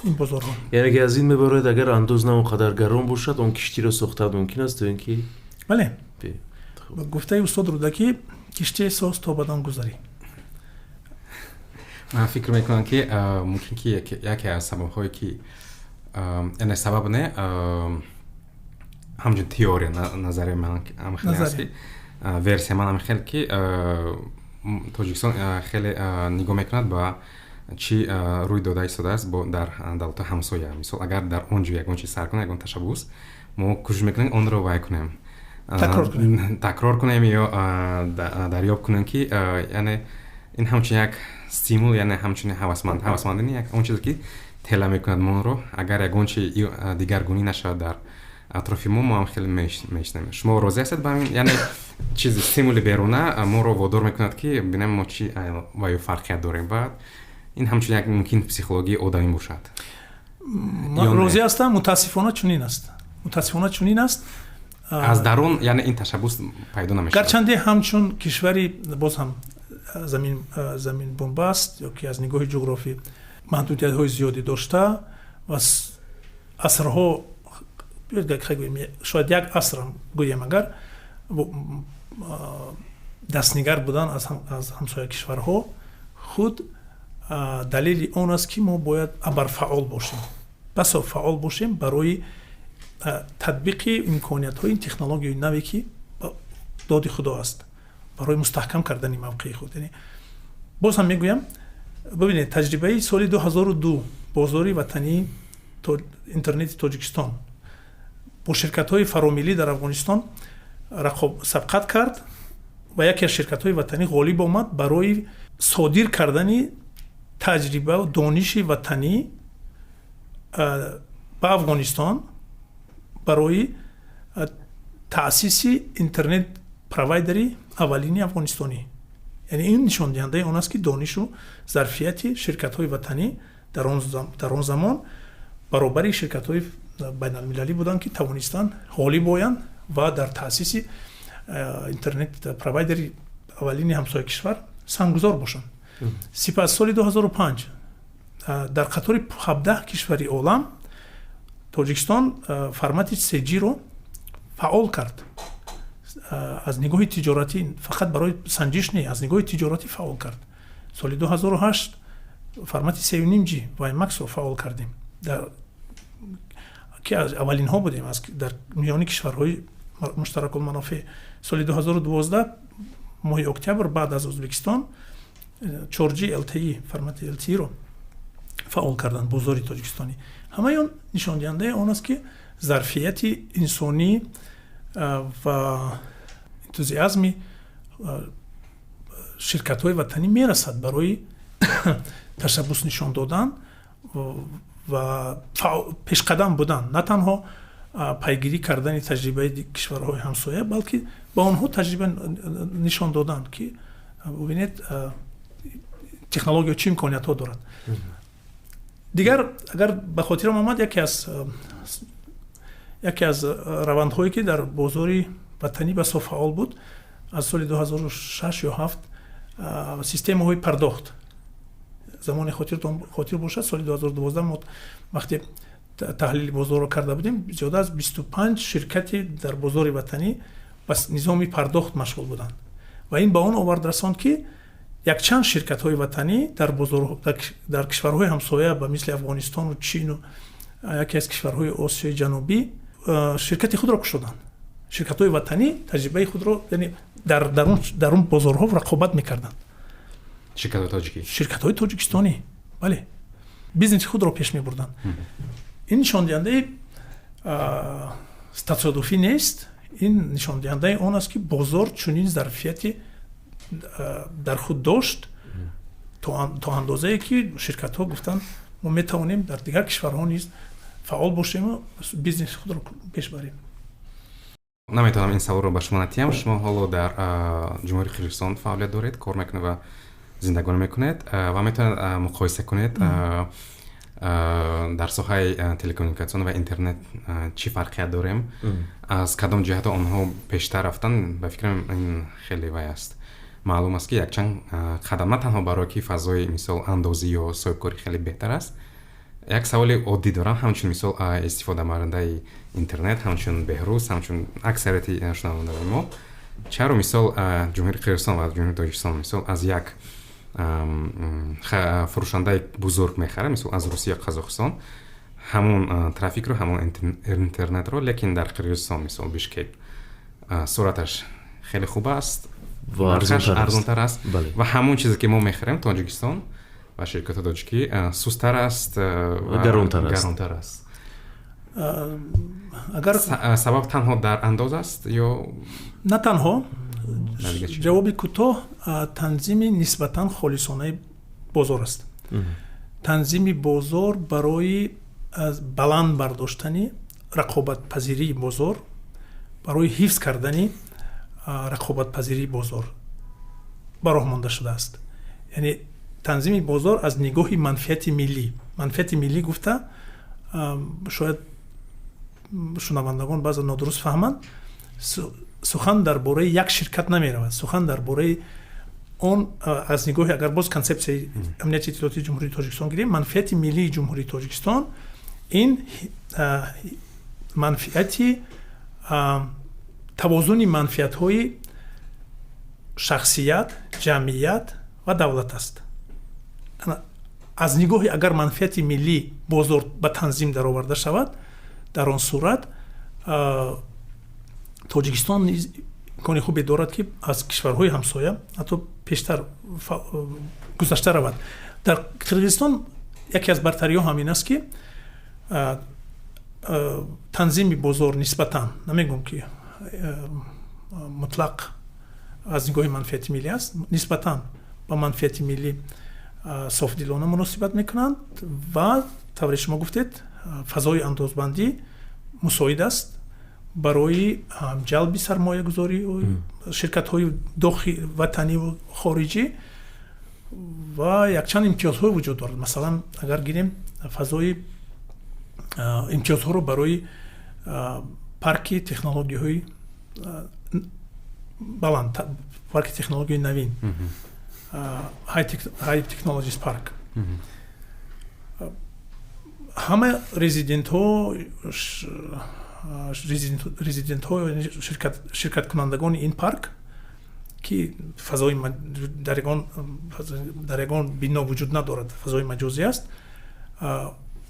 ин бозорҳо. Яъне ки аз ин мебарояд, агар андоз на он қадар гарон бошад, он киштиро сохтан мумкин аст, то ин ки Бале, ба гуфтаи устод Рӯдакӣ, киштие соз, то бадон гузарӣ. Ман фикр мекунам, ки мумкин ки яке аз сабабҳое ки, яъне сабаб не, ҳамчун теория, назарияи ман ҳам аст, ки версия ман ҳам хел, ки Тоҷикистон хеле нигоҳ мекунад ба чӣ рӯй дода истодааст дар давлатҳои ҳамсоя. Мисол, агар дар он ҷо ягон чиз сар кунад, ягон ташаббус, мо кӯшиш мекунем онро вай кунем, такрор кунем ё дарёб кунем, ки яъне ин ҳамчун як стимул, яъне ҳамчун ҳавасмандини як он чизе, ки тела мекунад моро. Агар ягон чи дигаргунӣ нашавад дар атрофи мо, мо ҳам хеле мешинем. Шумо розӣ ҳастед ба ҳамин? Яъне чизи стимули беруна моро водор мекунад, ки бинем мо чӣ ва ё фарқият дорем, ва ин ҳамчун як мумкин психологияи одамӣ бошад. Ман розӣ ҳастам, мутаассифона чунин аст, мутаассифона чунин аст. Аз дарун, яъне, ин ташаббус пайдо намешавад. Гарчанде ҳамчун кишвари боз ҳам замин бунбаст ё ки аз нигоҳи ҷуғрофӣ маҳдудиятҳои зиёде дошта ва асрҳо, шояд як асрам гӯем агар, дастнигар будан аз ҳамсоя кишварҳо худ далели он аст, ки мо бояд абарфаъол бошем, басо фаъол бошем барои татбиқи имкониятҳои технологияи наве, ки доди Худо аст, барои мустаҳкам кардани мавқеи худ. Яъне боз ҳам мегӯям, бибинед, таҷрибаи соли 2002 бозори ватании интернети Тоҷикистон бо ширкатҳои фаромиллӣ дар Афғонистон сабқат кард ва яке аз ширкатҳои ватанӣ ғолиб омад барои содир кардани таҷриба дониши ватанӣ ба Афғонистон барои таъсиси интернет провайдери аввалини афғонистонӣ. Яъне ин нишондиҳандаи он аст, ки донишу зарфияти ширкатҳои ватанӣ дар он замон баробари ширкатҳои байналмилалӣ буданд, ки тавонистанд ғолиб оянд ва дар таъсиси интернет провайдери аввалини ҳамсоя кишвар саҳмгузор бошанд. Сипас соли 2005 дар қатори 17 кишвари олам Тоҷикистон формати 3G-ро фаъол кард. Аз нигоҳи тиҷоратӣ, фақат барои санҷиш не, аз нигоҳи тиҷоратӣ фаъол кард. Соли 2008 формати 3,5G WiMAX-ро фаъол кардем, ки аз аввалинҳо будем дар миёни кишварҳои муштаракулманофеъ. Соли 2012 моҳи октябр баъд аз Ӯзбекистон 4G LTE, формати LTE-ро фаъол карданд бозори тоҷикистонӣ. Ҳамаи он нишондиҳандаи он аст, ки зарфияти инсонӣ ва энтузиазми ширкатҳои ватанӣ мерасад барои ташаббус нишон додан ва пешқадам будан, на танҳо пайгирӣ кардани таҷрибаи кишварҳои ҳамсоя, балки ба онҳо таҷриба нишон додан, ки бубинед, технология чӣ имкониятҳо дорад. Дигар, агар ба хотирам омад, яке аз равандҳое, ки дар бозори ватанӣ басо фаъол буд аз соли 2006 ё 7, системаҳои пардохт. Замоне хотир бошад, соли 2012 мо вақте таҳлили бозорро карда будем, зиёда аз 25 ширкати дар бозори ватанӣ ба низоми пардохт машғул буданд ва ин ба он овард расонд, ки якчанд ширкатҳои ватанӣ дар бозор дар кишварҳои ҳамсоя, ба мисли Афғонистону Чину яке аз кишварҳои Осиёи Ҷанубӣ, ширкати худро кушоданд. Ширкатҳои ватанӣ таҷрибаи худро, яъне дар он бозорҳо рақобат мекарданд. Ширкатҳои тоҷикӣ? Ширкатҳои тоҷикистонӣ, бале, бизнеси худро пеш мебурданд. Ин нишондиҳандаи тасодуфӣ нест, ин нишондиҳандаи он аст, ки бозор чунин зарфияти дар худ дошт, то андозае ки ширкатҳо гуфтанд, мо метавонем дар дигар кишварҳо низ фаъол бошему бизнеси худро пеш барем. Наметавонам ин саволро ба шумо натиҳам. Шумо ҳоло дар Ҷумҳурии Қирғизистон фаъолият доред, кор мекунед ва зиндагонӣ мекунед ва метавонед муқоиса кунед, дар соҳаи телекоммуникатсион ва интернет чӣ фарқият дорем, аз кадом ҷиҳато онҳо пештар рафтан. Ба фикрам, ин хеле вай аст, маълум аст, ки якчанд қадам, на танҳо барое ки фазои, мисол, андозӣ ё соҳибкорӣ хеле беҳтар аст. Як саволи оддӣ дорам, ҳамчун, мисол, истифодабарандаи интернет, ҳамчун Беҳрӯз, ҳамчун аксарияти шунавандагони мо: чаро, мисол, Ҷумҳурии Қирғизистон ва Ҷумҳурии Тоҷикистон, мисол, аз як фурӯшандаи бузург мехарад, мисол, аз Русия, Қазоқистон, ҳамон трафикро, ҳамон интернетро, лекин дар Қирғизистон, мисол, Бишкек, суръаташ хеле хуб аст, арзонтар аст ва ҳамон чизе ки мо мехарем, Тоҷикистон ва ширкатҳои тоҷикӣ, сусттар аст? Гаронтар аст. Агар сабаб танҳо дар андоз аст ё На танҳо. Ҷавоби кӯтоҳ: танзими нисбатан холисонаи бозор аст. Танзими бозор барои баланд бардоштани рақобатпазирии бозор, барои ҳифз кардани рақобатпазирии бозор ба роҳ монда шудааст. Яъне танзими бозор аз нигоҳи манфиати миллӣ. Манфиати миллӣ гуфта, шояд шунавандагон баъзан нодуруст фаҳманд, сухан дар бораи як ширкат намеравад, сухан дар бораи он аз нигоҳи, агар боз консепсияи амнияти иттилоотии Ҷумҳурии Тоҷикистон гирем, манфиати миллии Ҷумҳурии Тоҷикистон ин манфиати тавозуни манфиатҳои шахсият, ҷамъият ва давлат аст. Аз нигоҳи агар манфиати миллӣ бозор ба танзим дароварда шавад, дар он сурат Тоҷикистон низ имкони хубе дорад, ки аз кишварҳои ҳамсоя ҳатто пештар гузашта равад. Дар Қирғизистон яке аз бартариҳо ҳам ин аст, ки танзими бозор нисбатан, намегӯм ки мутлақ аз нигоҳи манфиати миллӣ аст, нисбатан ба манфиати миллӣ софдилона муносибат мекунанд ва тавре шумо гуфтед, фазои андозбандӣ мусоид аст барои ҷалби сармоягузорӣ, ширкатҳои ватаниву хориҷӣ ва якчанд имтиёзҳо вуҷуд дорад. Масалан, агар гирем фазои имтиёзҳоро барои парки технологияҳои баланд, парки технологияи навин, High Technologies Park, ҳама резидентҳо, ширкаткунандагони ин парк, ки фазои дар ягон бино вуҷуд надорад, фазои маҷозӣ аст,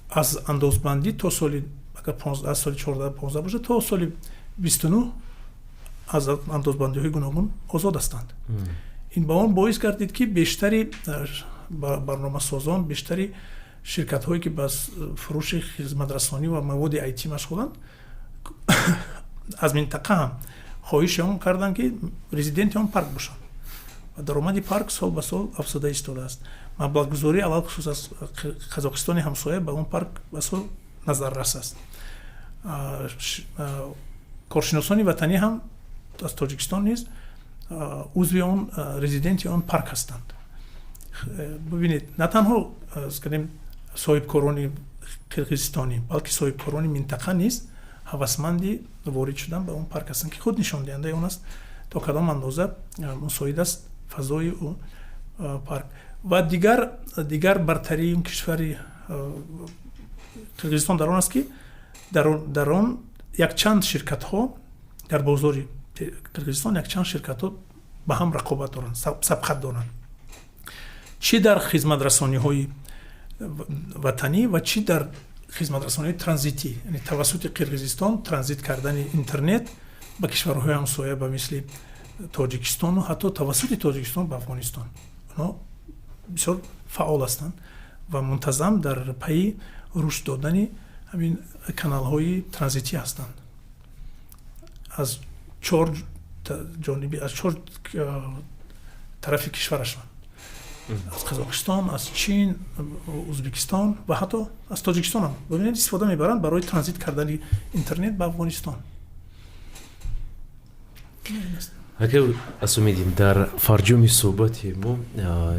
аз андозбандӣ то соли, агар аз соли 14-15 бошад, то соли 29 аз андозбандиҳои гуногун озод ҳастанд. Ин ба он боис гардид, ки бештари барномасозон, бештари ширкатҳое, ки ба фурӯши хизматрасонӣ ва маводи IT машғуланд, аз минтақа ҳам хоҳиши он карданд, ки резиденти он парк бошанд ва даромади парк сол ба сол афзуда истодааст. Маблағгузорӣ, алалхусус аз Қазоқистони ҳамсоя, ба он парк басо назаррас аст. Коршиносони ватанӣ ҳам аз Тоҷикистон низ узви он, резиденти он парк ҳастанд. Бибинед, на танҳо скажем соҳибкорони қирғизистонӣ, балки соҳибкорони минтақа низ ҳавасманди ворид шудан ба он парк ҳастанд, ки худ нишондиҳандаи он аст, то кадом андоза мусоид аст фазои парк. Ва дигар бартарии ин кишвари Қирғизистон дар он аст, ки дар он якчанд ширкатҳо, дар бозори Қирғизистон якчанд ширкатҳо ба ҳам рақобат доранд, сабқат доранд, чӣ дар хизматрасониҳои ватанӣ ва чӣ дар хизматрасониҳои транзитӣ, яъне тавассути Қирғизистон транзит кардани интернет ба кишварҳои ҳамсоя, ба мисли Тоҷикистону ҳатто тавассути Тоҷикистон ба Афғонистон. Онҳо бисёр фаъол ҳастанд ва мунтазам дар пайи рушд додани ҳамин каналҳои транзитӣ ҳастанд аз чор ҷониби, аз чор тарафи кишварашон: аз Қазоқистон, аз Чин, Ӯзбекистон ва ҳатто аз Тоҷикистон ҳам, бибинед, истифода мебаранд барои транзит кардани интернет ба Афғонистон. Ака Асомиддин, дар фарҷоми суҳбати мо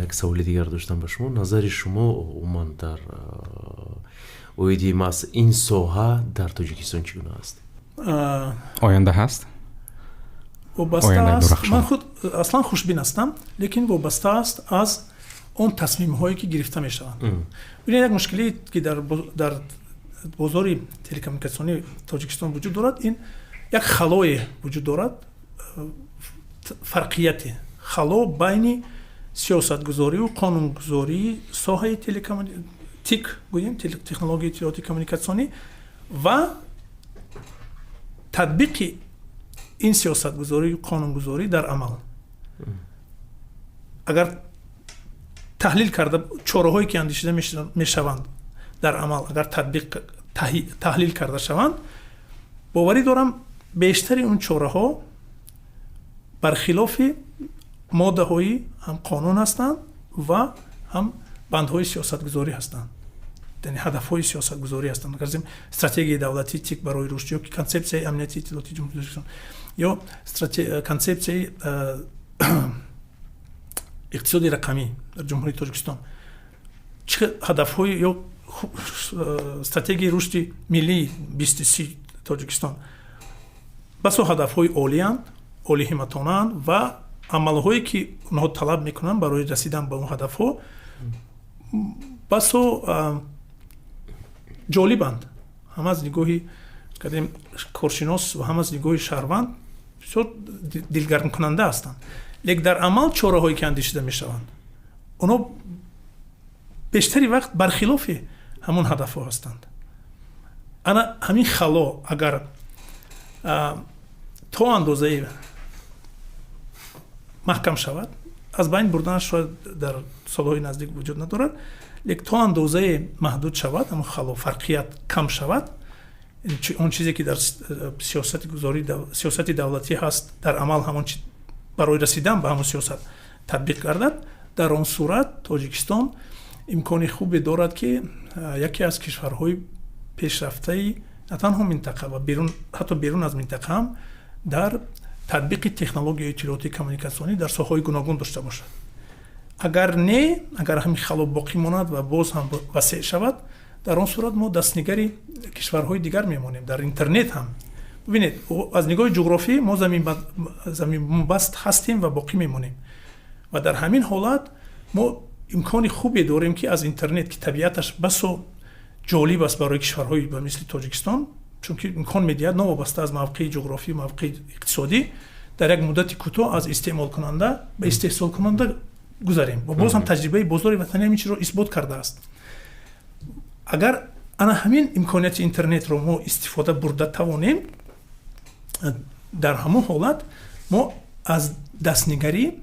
як саволи дигар доштам ба шумо. Назари шумо умуман дар оиди маҳз ин соҳа дар Тоҷикистон чӣ гуна аст? Оянда ҳаст? Вобаста аст. Ман худ аслан хушбин ҳастам, лекин вобаста аст аз он тасмимҳое, ки гирифта мешаванд. Бинед, як мушкиле, ки дар бозори телекоммуникатсионии Тоҷикистон вуҷуд дорад, ин як халое вуҷуд дорад, фарқияте, хало байни сиёсатгузорию қонунгузории соҳаи ТИК, гӯем, технологияи иттилоотии коммуникатсионӣ, ва татбиқи ин сиёсатгузорию қонунгузорӣ дар амал. Агар таҳлил карда чораҳое, ки андешида мешаванд, дар амал агар татбиқ таҳлил карда шаванд, боварӣ дорам, бештари он чораҳо бархилофи моддаҳои ҳам қонун ҳастанд ва ҳам бандҳои сиёсатгузорӣ ҳастанд, яъне ҳадафҳои сиёсатгузорӣ ҳастанд. Агар стратегияи давлатии ТИК барои рушд ё консепсияи амнияти иттилоотии Ҷумҳурии Тоҷикистон ё консепсияи иқтисоди рақамӣ дар Ҷумҳурии Тоҷикистон, чӣ ҳадафҳои ё стратегияи рушди миллии 2030 Тоҷикистон басо ҳадафҳои олиянд, олиҳиматонаанд ва амалҳое, ки онҳо талаб мекунанд барои расидан ба он ҳадафҳо, басо ҷолибанд, ҳам аз нигоҳи кардем коршинос ва ҳам аз нигоҳи шаҳрванд бисёр дилгармкунанда ҳастанд. Лекин дар амал чораҳое, ки андешида мешаванд, онҳо бештари вақт бархилофи ҳамон ҳадафҳо ҳастанд. Ана ҳамин хало агар то андозаи маҳкам шавад, аз байн бурданаш шояд дар солҳои наздик вуҷуд надорад, лекин то андозае маҳдуд шавад, ҳамон хало, фарқият кам шавад, он чизе, ки дар сиёсати давлатӣ ҳаст, дар амал ҳамон барои расидан ба ҳамон сиёсат татбиқ гардад, дар он сурат Тоҷикистон имкони хубе дорад, ки яке аз кишварҳои пешрафтаи на танҳо минтақа ва берун, ҳатто берун аз минтақа ҳам дар татбиқи технологияи иттилоотии коммуникатсионӣ дар соҳаҳои гуногун дошта бошад. Агар не, агар ҳамин хало боқӣ монад ва боз ҳам васеъ шавад, дар он сурат мо дастнигари кишварҳои дигар мемонем дар интернет ҳам. Бибинед, аз нигоҳи ҷуғрофӣ мо заминбаст ҳастем ва боқӣ мемонем ва дар ҳамин ҳолат мо имкони хубе дорем, ки аз интернет, ки табиаташ басо ҷолиб аст барои кишварҳои ба мисли Тоҷикистон, чунки имкон медиҳад новобаста аз мавқеи ҷуғрофӣ, мавқеи иқтисодӣ, дар як муддати кӯтоҳ аз истеъмолкунанда ба истеҳсолкунанда гузарем. Ва боз ҳам таҷрибаи бозори ватанӣ ҳамин чизро исбот кардааст. Агар ана ҳамин имконияти интернетро мо истифода бурда тавонем, дар ҳамон ҳолат мо аз дастнигарӣ,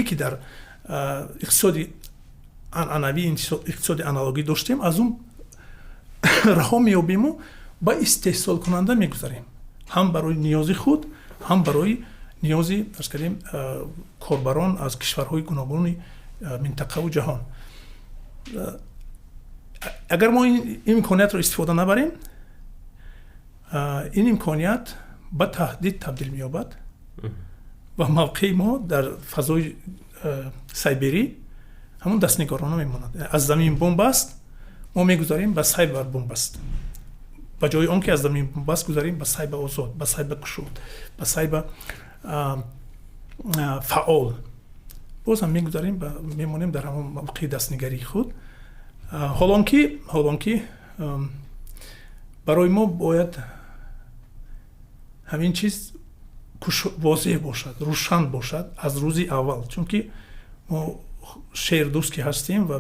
ки дар иқтисоди анъанавӣ, иқтисоди аналогӣ доштем, аз он раҳо меёбиму ба истеҳсолкунанда мегузарем, ҳам барои ниёзи худ, ҳам барои ниёзи, фарз кардем, корбарон аз кишварҳои гуногуни минтақаву ҷаҳон. Агар мо ин имкониятро истифода набарем, ин имконият ба таҳдид табдил меёбад ва мавқеи мо дар фазои сайберӣ ҳамон дастнигарона мемонад. Аз замин бомбаст мо мегузарем ба сайбер бомбаст. Ба ҷои он ки аз замин бомбаст гузарем ба сайба озод, ба сайба кушод, ба сайба фаъол, боз ҳам мегузарем, мемонем дар ҳамон мавқеи дастнигарии худ. Ҳолон ки барои мо бояд ҳамин чиз возеҳ бошад, рӯшан бошад аз рӯзи аввал, чунки мо шеърдӯст ки ҳастем ва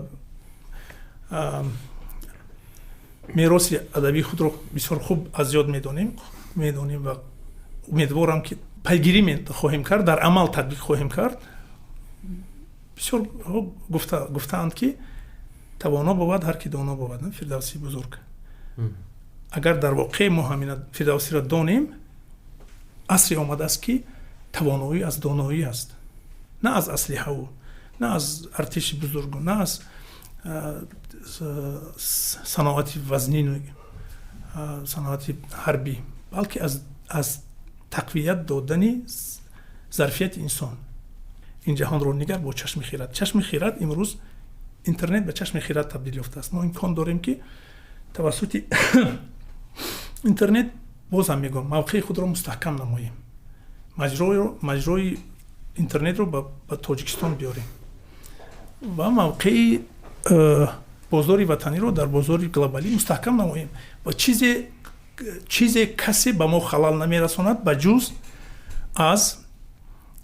мероси адабии худро бисёр хуб аз ёд медонем ва умедворам, ки пайгирӣ хоҳем кард, дар амал татбиқ хоҳем кард. Бисёр гуфтаанд, ки тавоно бовад, ҳар ки доно бовад. Фирдавсии бузург. Агар дар воқеъ мо ҳамина Фирдавсиро донем, асре омадааст, ки тавоноӣ аз доноӣ аст, на аз аслиҳаву на аз артиши бузургу, на аз саноати вазнину саноати ҳарбӣ, балки аз Тақвият додани зарфияти инсон. Ин ҷаҳонро нигар бо чашми хирад. Чашми хирад, имрӯз интернет ба чашми хирад табдил ёфтааст. Мо имкон дорем, ки тавассути интернет, бозам мегӯям, мавқеи худро мустаҳкам намоем, маҷрои интернетро ба Тоҷикистон биёрем ва мавқеи бозори ватаниро дар бозори глобалӣ мустаҳкам намоем ва чизе, касе ба мо халал намерасонад, ба ҷуз аз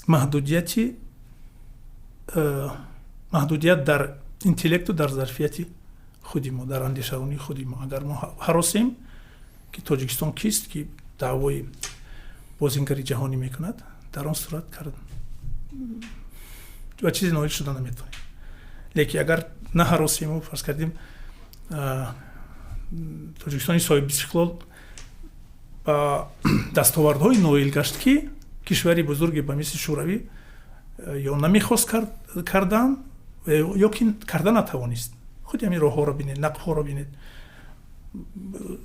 маҳдудият дар интеллекту дар зарфияти худи мо, дар андешаронии худи мо. Агар мо ҳаросем, ки Тоҷикистон кист, ки даъвои бозингари ҷаҳонӣ мекунад, дар он сурат кард ва чизе ноил шуда наметавонем. Лекин агар наҳаросему, фарз кардем, Тоҷикистони соҳибистиқлол ба дастовардҳои ноил гашт, ки кишвари бузурге ба мисли Шӯравӣ ё намехост кардан, ё ки карда натавонист. Худи ҳамин роҳҳоро бинед, нақбҳоро бинед.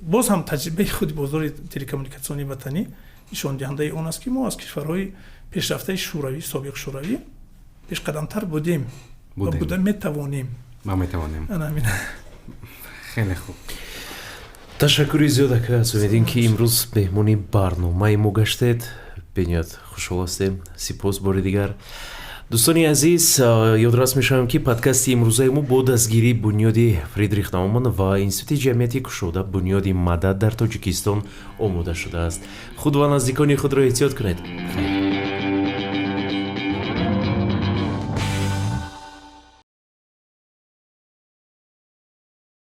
Боз ҳам таҷрибаи худи бозори телекоммуникатсионии ватанӣ нишондиҳандаи он аст, ки мо аз кишварҳои пешрафтаи Шӯравӣ, собиқ Шӯравӣ, пешқадамтар будем ва буда метавонем. Ма метавонем. Хеле хуб. Ташаккури зиёд, ака Асомиддин, ки имрӯз меҳмони барномаи мо гаштед. Бениҳоят хушҳол ҳастем. Сипос бори дигар. Дӯстони азиз, ёдрас мешавем, ки подкасти имрӯзаи мо бо дастгирии Бунёди Фридрих Науман ва Институти ҷамъияти кушода, Бунёди Мадад дар Тоҷикистон омода шудааст. Худ ва наздикони худро эҳтиёт кунед. Хайр.